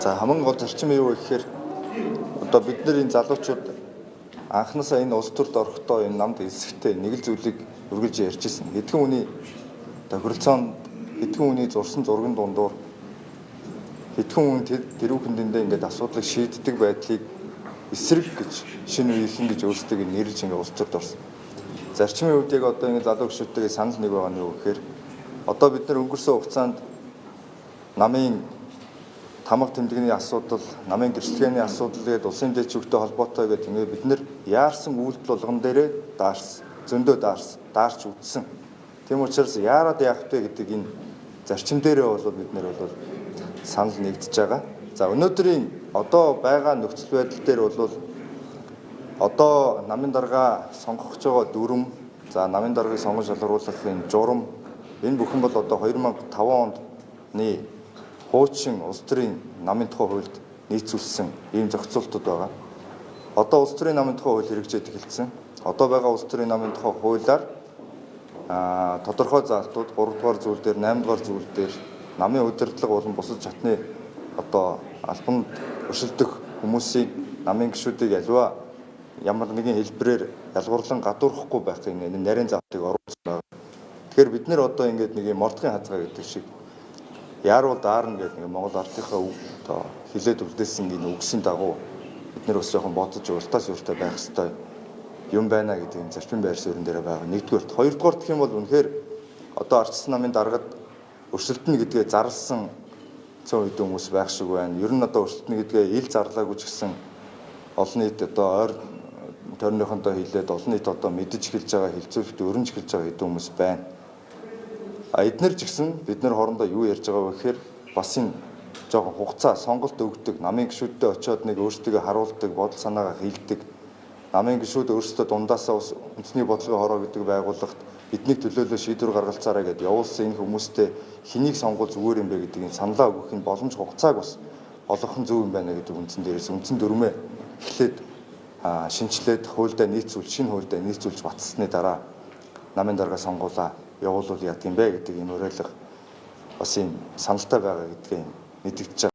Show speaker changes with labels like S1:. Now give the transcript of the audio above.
S1: За, хамгийн гол зарчим юу вэ гэхээр одоо бид нар энэ залуучууд анхнаасаа энэ улс төрд орохдоо энэ намд элсэхдээ нэг л зүйлийг үргэлж ярьж ирсэн. Хэдхэн хүний тохиролцоонд, хэдхэн хүний зурсан зурган дундуур, хэдхэн хүн тэрүүхэн дэндээ ингээд асуудлыг шийддэг байдлыг эсрэг гэж, шинэ үеийнхэн гэж өөрсдөө нэрлж ингээд улс төрд орсон. Зарчмын хувьд яг одоо ингээд залуу гишүүдтэйгээ санал нэг байгаа нь юу гэхээр одоо бид нар өнгөрсөн хугацаанд намын тамга тэмдэгний асуудал, намын гэрчлэгээний асуудал гээд улсын дэд шүүхтэй холбоотой гэдэг ингээд бид нар яарсан үйлдэл болгон дээрээ даарс, зөндөө даарс, даарч үтсэн. Тийм учраас яарад яах вэ гэдэг энэ зарчим дээрээ бол бид нар бол санал нэгдэж байгаа. За, өнөөдрийн одоо байгаа нөхцөл байдал дээр бол одоо намын дарга сонгох гэж байгаа дүрм, за, намын даргаыг сонгон шалгаруулах энэ журам, энэ бүхэн бол одоо 2005 оны хуучин улс төрийн намын тухай хуульд нийцүүлсэн ийм зохицуултууд байгаа. Одоо улс төрийн намын тухай хууль хэрэгжээд эхэлсэн. Одоо байгаа улс төрийн намын тухай хуулиар тодорхой заалтууд 3 дугаар зүйл дээр, 8 дугаар зүйл дээр намын удирдлага болон бусад шатны одоо албанд өрсөлдөх хүмүүсийг, намын гишүүдийг аливаа ямар нэгэн хэлбэрээр ялгуурлан гадуурхахгүй байх энэ нарийн заалтыг оруулсан байна. Тэгэхээр бид нэр одоо ингээд нэг юм мордохын хазгаа гэдэг шиг яарвал даарна гэдэг нэг Монгол ардынхаа үг одоо хилээд үлдээсэн энэ үгсийн дагуу бид нэр бас жоохон бодож уртаа суурьтай байх ёстой юм байна гэдэг энэ зарчмын байр суурин дээр байгаа. Нэгдүгээрт, хоёрдугаар гэх юм бол үнэхээр одоо арчсан намын даргад өрсөлдөнө гэдгээ зарласан цөөн хэдэн хүмүүс байх шиг байна. Ер нь одоо өрсөлдөнө гэдгээ ил зарлаагүй ч гэсэн олон нийт одоо ойр тойрныхондоо хилээд, олон нийт одоо мэдэж эхэлж байгаа, хилцүүлэхдээ өрнж эхэлж байгаа хэдэн хүмүүс байна. А эднэр ч гэсэн бид нар хоорондоо юу ярьж байгаа вэ гэхээр бас энэ жоохон хугацаа сонголт өгдөг, намын гишүүдтэй очиод нэг өөрсдийгөө харуулдаг, бодол санаагаа хэлдэг. Намын гишүүд өөрсдөө дундаасаа үндэсний бодлогын хороо гэдэг байгууллагт биднийг төлөөлөө шийдвэр гаргалцаарай гэдээ явуулсан энэ хүмүүстэй хэнийг сонгуул зүгээр юм бэ гэдэг энэ саналаа өгөх энэ боломж хугацааг бас олгох нь зөв юм байна гэдэг үндсэн дээрээс үндсэн дүрмээ эхлээд шинчлээд, хуульдаа нийцүүл, шинэ хуульдаа нийцүүлж баталсны дараа намын дарга сонгуулаа явуулвал яадаг юм бэ гэдэг энэ уриалга бас юм саналтай байгаа гэдгийг мэдэгдэж байгаа.